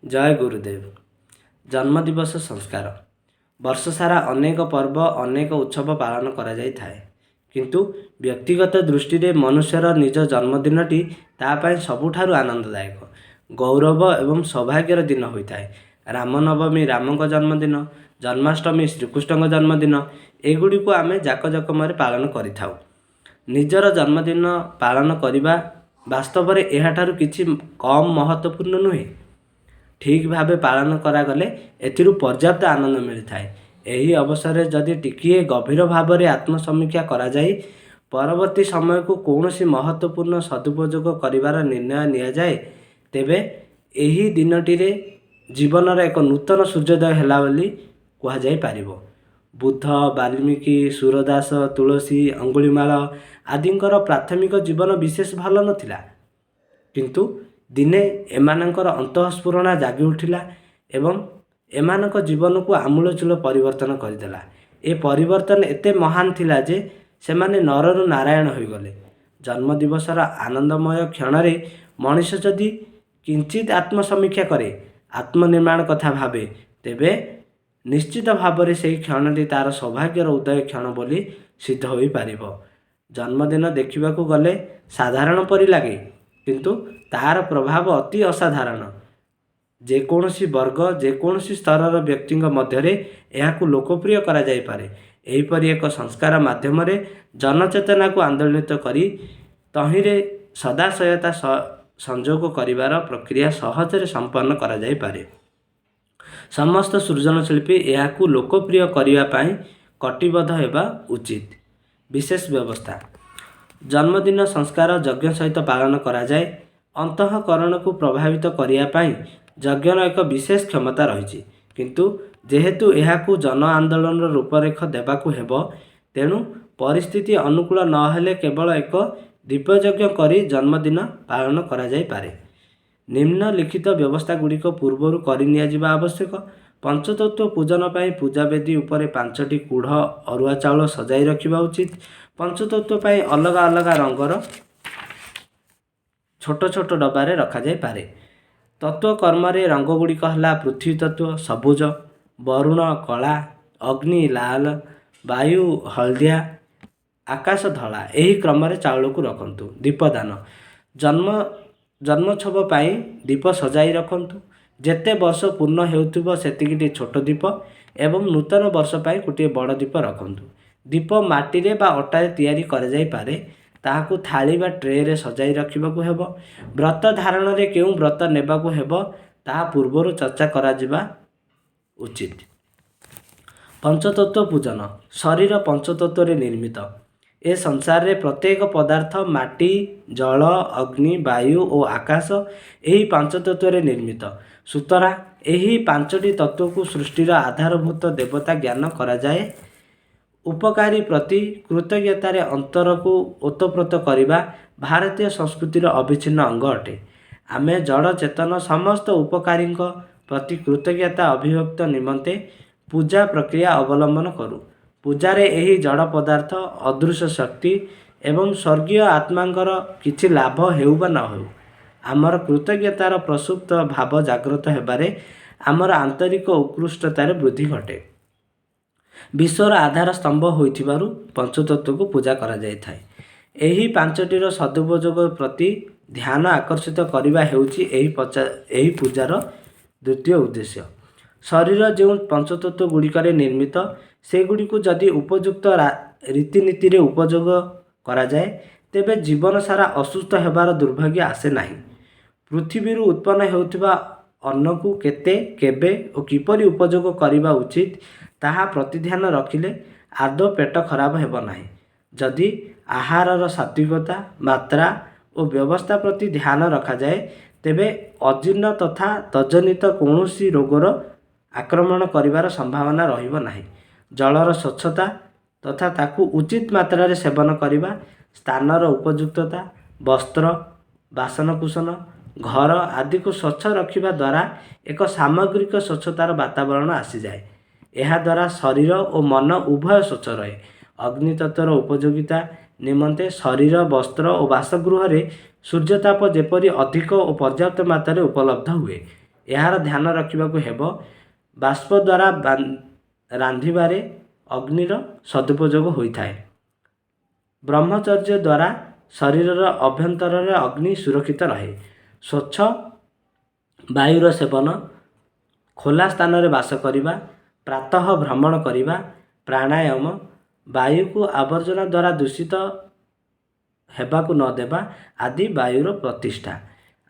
ଜୟ ଗୁରୁଦେବ। ଜନ୍ମଦିବସ ସଂସ୍କାର। ବର୍ଷସାରା ଅନେକ ପର୍ବ, ଅନେକ ଉତ୍ସବ ପାଳନ କରାଯାଇଥାଏ। କିନ୍ତୁ ବ୍ୟକ୍ତିଗତ ଦୃଷ୍ଟିରେ ମନୁଷ୍ୟର ନିଜ ଜନ୍ମଦିନଟି ତା ପାଇଁ ସବୁଠାରୁ ଆନନ୍ଦଦାୟକ, ଗୌରବ ଏବଂ ସୌଭାଗ୍ୟର ଦିନ ହୋଇଥାଏ। ରାମନବମୀ ରାମଙ୍କ ଜନ୍ମଦିନ, ଜନ୍ମାଷ୍ଟମୀ ଶ୍ରୀକୃଷ୍ଣଙ୍କ ଜନ୍ମଦିନ, ଏଗୁଡ଼ିକୁ ଆମେ ଜାକଜକମରେ ପାଳନ କରିଥାଉ। ନିଜର ଜନ୍ମଦିନ ପାଳନ କରିବା ବାସ୍ତବରେ ଏହାଠାରୁ କିଛି କମ୍ ମହତ୍ତ୍ୱପୂର୍ଣ୍ଣ ନୁହେଁ। ଠିକ୍ ଭାବେ ପାଳନ କରାଗଲେ ଏଥିରୁ ପର୍ଯ୍ୟାପ୍ତ ଆନନ୍ଦ ମିଳିଥାଏ। ଏହି ଅବସରରେ ଯଦି ଟିକିଏ ଗଭୀର ଭାବରେ ଆତ୍ମସମୀକ୍ଷା କରାଯାଇ ପରବର୍ତ୍ତୀ ସମୟକୁ କୌଣସି ମହତ୍ତ୍ୱପୂର୍ଣ୍ଣ ସଦୁପଯୋଗ କରିବାର ନିର୍ଣ୍ଣୟ ନିଆଯାଏ, ତେବେ ଏହି ଦିନଟିରେ ଜୀବନର ଏକ ନୂତନ ସୂର୍ଯ୍ୟୋଦୟ ହେଲା ବୋଲି କୁହାଯାଇପାରିବ। ବୁଦ୍ଧ, ବାଲ୍ମୀକି, ସୁରଦାସ, ତୁଳସୀ, ଅଙ୍ଗୁଳିମାଳ ଆଦିଙ୍କର ପ୍ରାଥମିକ ଜୀବନ ବିଶେଷ ଭଲ ନଥିଲା। କିନ୍ତୁ ଦିନେ ଏମାନଙ୍କର ଅନ୍ତଃସ୍ଫୁରଣା ଜାଗି ଉଠିଲା ଏବଂ ଏମାନଙ୍କ ଜୀବନକୁ ଆମୂଳଚୂଳ ପରିବର୍ତ୍ତନ କରିଦେଲା। ଏ ପରିବର୍ତ୍ତନ ଏତେ ମହାନ ଥିଲା ଯେ ସେମାନେ ନରରୁ ନାରାୟଣ ହୋଇଗଲେ। ଜନ୍ମଦିବସର ଆନନ୍ଦମୟ କ୍ଷଣରେ ମଣିଷ ଯଦି କିଞ୍ଚିତ୍ ଆତ୍ମସମୀକ୍ଷା କରେ, ଆତ୍ମନିର୍ମାଣ କଥା ଭାବେ, ତେବେ ନିଶ୍ଚିତ ଭାବରେ ସେହି କ୍ଷଣଟି ତା'ର ସୌଭାଗ୍ୟର ଉଦୟ କ୍ଷଣ ବୋଲି ସିଦ୍ଧ ହୋଇପାରିବ। ଜନ୍ମଦିନ ଦେଖିବାକୁ ଗଲେ ସାଧାରଣ ପରି ଲାଗେ, କିନ୍ତୁ ତାହାର ପ୍ରଭାବ ଅତି ଅସାଧାରଣ। ଯେକୌଣସି ବର୍ଗ, ଯେକୌଣସି ସ୍ତରର ବ୍ୟକ୍ତିଙ୍କ ମଧ୍ୟରେ ଏହାକୁ ଲୋକପ୍ରିୟ କରାଯାଇପାରେ। ଏହିପରି ଏକ ସଂସ୍କାର ମାଧ୍ୟମରେ ଜନଚେତନାକୁ ଆନ୍ଦୋଳିତ କରି ତହିଁରେ ସଦାଶୟତା ସଂଯୋଗ କରିବାର ପ୍ରକ୍ରିୟା ସହଜରେ ସମ୍ପନ୍ନ କରାଯାଇପାରେ। ସମସ୍ତ ସୃଜନଶିଳ୍ପୀ ଏହାକୁ ଲୋକପ୍ରିୟ କରିବା ପାଇଁ କଟିବଦ୍ଧ ହେବା ଉଚିତ। ବିଶେଷ ବ୍ୟବସ୍ଥା। ଜନ୍ମଦିନ ସଂସ୍କାର ଯଜ୍ଞ ସହିତ ପାଳନ କରାଯାଏ। ଅନ୍ତଃକରଣକୁ ପ୍ରଭାବିତ କରିବା ପାଇଁ ଯଜ୍ଞର ଏକ ବିଶେଷ କ୍ଷମତା ରହିଛି। କିନ୍ତୁ ଯେହେତୁ ଏହାକୁ ଜନ ଆନ୍ଦୋଳନର ରୂପରେଖ ଦେବାକୁ ହେବ, ତେଣୁ ପରିସ୍ଥିତି ଅନୁକୂଳ ନ ହେଲେ କେବଳ ଏକ ଦିବ୍ୟଯଜ୍ଞ କରି ଜନ୍ମଦିନ ପାଳନ କରାଯାଇପାରେ। ନିମ୍ନଲିଖିତ ବ୍ୟବସ୍ଥାଗୁଡ଼ିକ ପୂର୍ବରୁ କରିନିଆଯିବା ଆବଶ୍ୟକ। ପଞ୍ଚତତ୍ତ୍ୱ ପୂଜନ ପାଇଁ ପୂଜାବେଦୀ ଉପରେ ପାଞ୍ଚଟି କୁଢ଼ ଅରୁଆ ଚାଉଳ ସଜାଇ ରଖିବା ଉଚିତ। ପଞ୍ଚତତ୍ତ୍ୱ ପାଇଁ ଅଲଗା ଅଲଗା ରଙ୍ଗର ଛୋଟ ଛୋଟ ଡବାରେ ରଖାଯାଇପାରେ। ତତ୍ତ୍ୱକର୍ମରେ ରଙ୍ଗଗୁଡ଼ିକ ହେଲା ପୃଥିବୀ ତତ୍ତ୍ୱ ସବୁଜ, ବରୁଣ କଳା, ଅଗ୍ନି ଲାଲ, ବାୟୁ ହଳଦିଆ, ଆକାଶ ଧଳା। ଏହି କ୍ରମରେ ଚାଉଳକୁ ରଖନ୍ତୁ। ଦୀପଦାନ। ଜନ୍ମୋତ୍ସବ ପାଇଁ ଦୀପ ସଜାଇ ରଖନ୍ତୁ। ଯେତେ ବର୍ଷ ପୂର୍ଣ୍ଣ ହେଉଥିବ ସେତିକିଟି ଛୋଟ ଦୀପ ଏବଂ ନୂତନ ବର୍ଷ ପାଇଁ ଗୋଟିଏ ବଡ଼ ଦୀପ ରଖନ୍ତୁ। ଦୀପ ମାଟିରେ ବା ଅଟାରେ ତିଆରି କରାଯାଇପାରେ। ତାହାକୁ ଥାଳି ବା ଟ୍ରେରେ ସଜାଇ ରଖିବାକୁ ହେବ। ବ୍ରତ ଧାରଣରେ କେଉଁ ବ୍ରତ ନେବାକୁ ହେବ ତାହା ପୂର୍ବରୁ ଚର୍ଚ୍ଚା କରାଯିବା ଉଚିତ। ପଞ୍ଚତତ୍ତ୍ୱ ପୂଜନ। ଶରୀର ପଞ୍ଚତତ୍ତ୍ୱରେ ନିର୍ମିତ। ଏ ସଂସାରରେ ପ୍ରତ୍ୟେକ ପଦାର୍ଥ ମାଟି, ଜଳ, ଅଗ୍ନି, ବାୟୁ ଓ ଆକାଶ ଏହି ପାଞ୍ଚତତ୍ତ୍ୱରେ ନିର୍ମିତ। ସୁତରାଂ ଏହି ପାଞ୍ଚଟି ତତ୍ତ୍ୱକୁ ସୃଷ୍ଟିର ଆଧାରଭୂତ ଦେବତା ଜ୍ଞାନ କରାଯାଏ। ଉପକାରୀ ପ୍ରତି କୃତଜ୍ଞତାରେ ଅନ୍ତରକୁ ଓତପ୍ରୋତ କରିବା ଭାରତୀୟ ସଂସ୍କୃତିର ଅବିଚ୍ଛିନ୍ନ ଅଙ୍ଗ ଅଟେ। ଆମେ ଜଡ଼ ଚେତନ ସମସ୍ତ ଉପକାରୀଙ୍କ ପ୍ରତି କୃତଜ୍ଞତା ଅଭିବ୍ୟକ୍ତ ନିମନ୍ତେ ପୂଜା ପ୍ରକ୍ରିୟା ଅବଲମ୍ବନ କରୁ। ପୂଜାରେ ଏହି ଜଡ଼ ପଦାର୍ଥ, ଅଦୃଶ୍ୟ ଶକ୍ତି ଏବଂ ସ୍ୱର୍ଗୀୟ ଆତ୍ମାଙ୍କର କିଛି ଲାଭ ହେଉ ବା ନ ହେଉ, ଆମର କୃତଜ୍ଞତାର ପ୍ରସୁପ୍ତ ଭାବ ଜାଗ୍ରତ ହେବାରେ ଆମର ଆନ୍ତରିକ ଉତ୍କୃଷ୍ଟତାରେ ବୃଦ୍ଧି ଘଟେ। ବିଶ୍ୱର ଆଧାର ସ୍ତମ୍ଭ ହୋଇଥିବାରୁ ପଞ୍ଚତତ୍ତ୍ୱକୁ ପୂଜା କରାଯାଇଥାଏ। ଏହି ପାଞ୍ଚଟିର ସଦୁପଯୋଗ ପ୍ରତି ଧ୍ୟାନ ଆକର୍ଷିତ କରିବା ହେଉଛି ଏହି ପୂଜାର ଦ୍ୱିତୀୟ ଉଦ୍ଦେଶ୍ୟ। ଶରୀର ଯେଉଁ ପଞ୍ଚତତ୍ତ୍ୱଗୁଡ଼ିକରେ ନିର୍ମିତ, ସେଗୁଡ଼ିକୁ ଯଦି ଉପଯୁକ୍ତ ରୀତିନୀତିରେ ଉପଯୋଗ କରାଯାଏ, ତେବେ ଜୀବନସାରା ଅସୁସ୍ଥ ହେବାର ଦୁର୍ଭାଗ୍ୟ ଆସେ ନାହିଁ। ପୃଥିବୀରୁ ଉତ୍ପନ୍ନ ହେଉଥିବା ଅନ୍ନକୁ କେତେ, କେବେ ଓ କିପରି ଉପଯୋଗ କରିବା ଉଚିତ ତାହା ପ୍ରତିଧ୍ୟାନ ରଖିଲେ ଆଦୌ ପେଟ ଖରାପ ହେବ ନାହିଁ। ଯଦି ଆହାରର ସାତ୍ତ୍ୱିକତା, ମାତ୍ରା ଓ ବ୍ୟବସ୍ଥା ପ୍ରତି ଧ୍ୟାନ ରଖାଯାଏ, ତେବେ ଅଜୀର୍ଣ୍ଣ ତଥା ତଜ୍ଜନିତ କୌଣସି ରୋଗର ଆକ୍ରମଣ କରିବାର ସମ୍ଭାବନା ରହିବ ନାହିଁ। ଜଳର ସ୍ୱଚ୍ଛତା ତଥା ତାକୁ ଉଚିତ ମାତ୍ରାରେ ସେବନ କରିବା, ସ୍ଥାନର ଉପଯୁକ୍ତତା, ବସ୍ତ୍ର, ବାସନକୁସନ, ଘର ଆଦିକୁ ସ୍ୱଚ୍ଛ ରଖିବା ଦ୍ୱାରା ଏକ ସାମଗ୍ରିକ ସ୍ୱଚ୍ଛତାର ବାତାବରଣ ଆସିଯାଏ। ଏହାଦ୍ୱାରା ଶରୀର ଓ ମନ ଉଭୟ ସ୍ୱଚ୍ଛ ରହେ। ଅଗ୍ନିତତ୍ତ୍ୱର ଉପଯୋଗିତା ନିମନ୍ତେ ଶରୀର, ବସ୍ତ୍ର ଓ ବାସଗୃହରେ ସୂର୍ଯ୍ୟତାପ ଯେପରି ଅଧିକ ଓ ପର୍ଯ୍ୟାପ୍ତ ମାତ୍ରାରେ ଉପଲବ୍ଧ ହୁଏ, ଏହାର ଧ୍ୟାନ ରଖିବାକୁ ହେବ। ବାଷ୍ପ ଦ୍ୱାରା ରାନ୍ଧିବାରେ ଅଗ୍ନିର ସଦୁପଯୋଗ ହୋଇଥାଏ। ବ୍ରହ୍ମଚର୍ଯ୍ୟ ଦ୍ୱାରା ଶରୀରର ଅଭ୍ୟନ୍ତରରେ ଅଗ୍ନି ସୁରକ୍ଷିତ ରହେ। ସ୍ୱଚ୍ଛ ବାୟୁର ସେବନ, ଖୋଲା ସ୍ଥାନରେ ବାସ କରିବା, ପ୍ରାତଃ ଭ୍ରମଣ କରିବା, ପ୍ରାଣାୟାମ, ବାୟୁକୁ ଆବର୍ଜନା ଦ୍ୱାରା ଦୂଷିତ ହେବାକୁ ନ ଦେବା ଆଦି ବାୟୁର ପ୍ରତିଷ୍ଠା।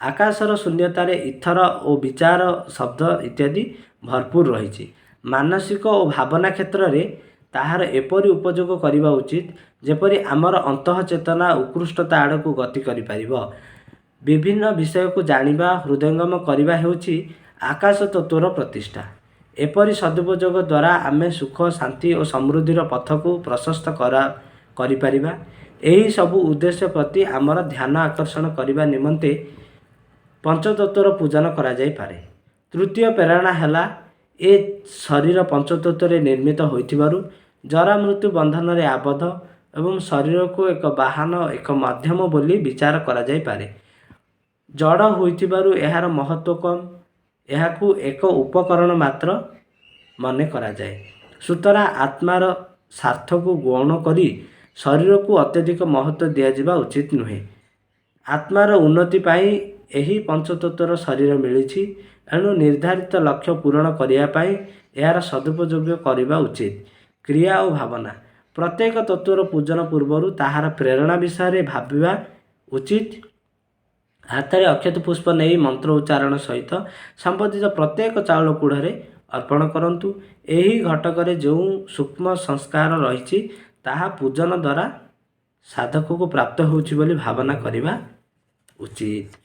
ଆକାଶର ଶୂନ୍ୟତାରେ ଇଥର ଓ ବିଚାର, ଶବ୍ଦ ଇତ୍ୟାଦି ଭରପୁର ରହିଛି। ମାନସିକ ଓ ଭାବନା କ୍ଷେତ୍ରରେ ତାହାର ଏପରି ଉପଯୋଗ କରିବା ଉଚିତ, ଯେପରି ଆମର ଅନ୍ତଃ ଚେତନା ଉତ୍କୃଷ୍ଟତା ଆଡ଼କୁ ଗତି କରିପାରିବ। ବିଭିନ୍ନ ବିଷୟକୁ ଜାଣିବା, ହୃଦୟଙ୍ଗମ କରିବା ହେଉଛି ଆକାଶ ତତ୍ତ୍ୱର ପ୍ରତିଷ୍ଠା। ଏପରି ସଦୁପଯୋଗ ଦ୍ୱାରା ଆମେ ସୁଖ, ଶାନ୍ତି ଓ ସମୃଦ୍ଧିର ପଥକୁ ପ୍ରଶସ୍ତ କରିପାରିବା। ଏହି ସବୁ ଉଦ୍ଦେଶ୍ୟ ପ୍ରତି ଆମର ଧ୍ୟାନ ଆକର୍ଷଣ କରିବା ନିମନ୍ତେ ପଞ୍ଚତତ୍ତ୍ୱର ପୂଜନ କରାଯାଇପାରେ। ତୃତୀୟ ପ୍ରେରଣା ହେଲା, ଏ ଶରୀର ପଞ୍ଚତତ୍ତ୍ୱରେ ନିର୍ମିତ ହୋଇଥିବାରୁ ଜରାମୃତ୍ୟୁ ବନ୍ଧନରେ ଆବଦ୍ଧ ଏବଂ ଶରୀରକୁ ଏକ ବାହନ, ଏକ ମାଧ୍ୟମ ବୋଲି ବିଚାର କରାଯାଇପାରେ। ଜଡ଼ ହୋଇଥିବାରୁ ଏହାର ମହତ୍ତ୍ୱ କମ୍। ଏହାକୁ ଏକ ଉପକରଣ ମାତ୍ର ମନେ କରାଯାଏ। ସୁତରାଂ ଆତ୍ମାର ସ୍ୱାର୍ଥକୁ ଗୌଣ କରି ଶରୀରକୁ ଅତ୍ୟଧିକ ମହତ୍ତ୍ୱ ଦିଆଯିବା ଉଚିତ ନୁହେଁ। ଆତ୍ମାର ଉନ୍ନତି ପାଇଁ ଏହି ପଞ୍ଚତତ୍ତ୍ୱର ଶରୀର ମିଳିଛି। ଏଣୁ ନିର୍ଦ୍ଧାରିତ ଲକ୍ଷ୍ୟ ପୂରଣ କରିବା ପାଇଁ ଏହାର ସଦୁପଯୋଗ କରିବା ଉଚିତ। କ୍ରିୟା ଓ ଭାବନା। ପ୍ରତ୍ୟେକ ତତ୍ତ୍ୱର ପୂଜନ ପୂର୍ବରୁ ତାହାର ପ୍ରେରଣା ବିଷୟରେ ଭାବିବା ଉଚିତ। ହାତରେ ଅକ୍ଷତ ପୁଷ୍ପ ନେଇ ମନ୍ତ୍ର ଉଚ୍ଚାରଣ ସହିତ ସମ୍ବନ୍ଧିତ ପ୍ରତ୍ୟେକ ଚାଉଳ କୁଢ଼ରେ ଅର୍ପଣ କରନ୍ତୁ। ଏହି ଘଟକରେ ଯେଉଁ ସୂକ୍ଷ୍ମ ସଂସ୍କାର ରହିଛି, ତାହା ପୂଜନ ଦ୍ୱାରା ସାଧକକୁ ପ୍ରାପ୍ତ ହେଉଛି ବୋଲି ଭାବନା କରିବା ଉଚିତ।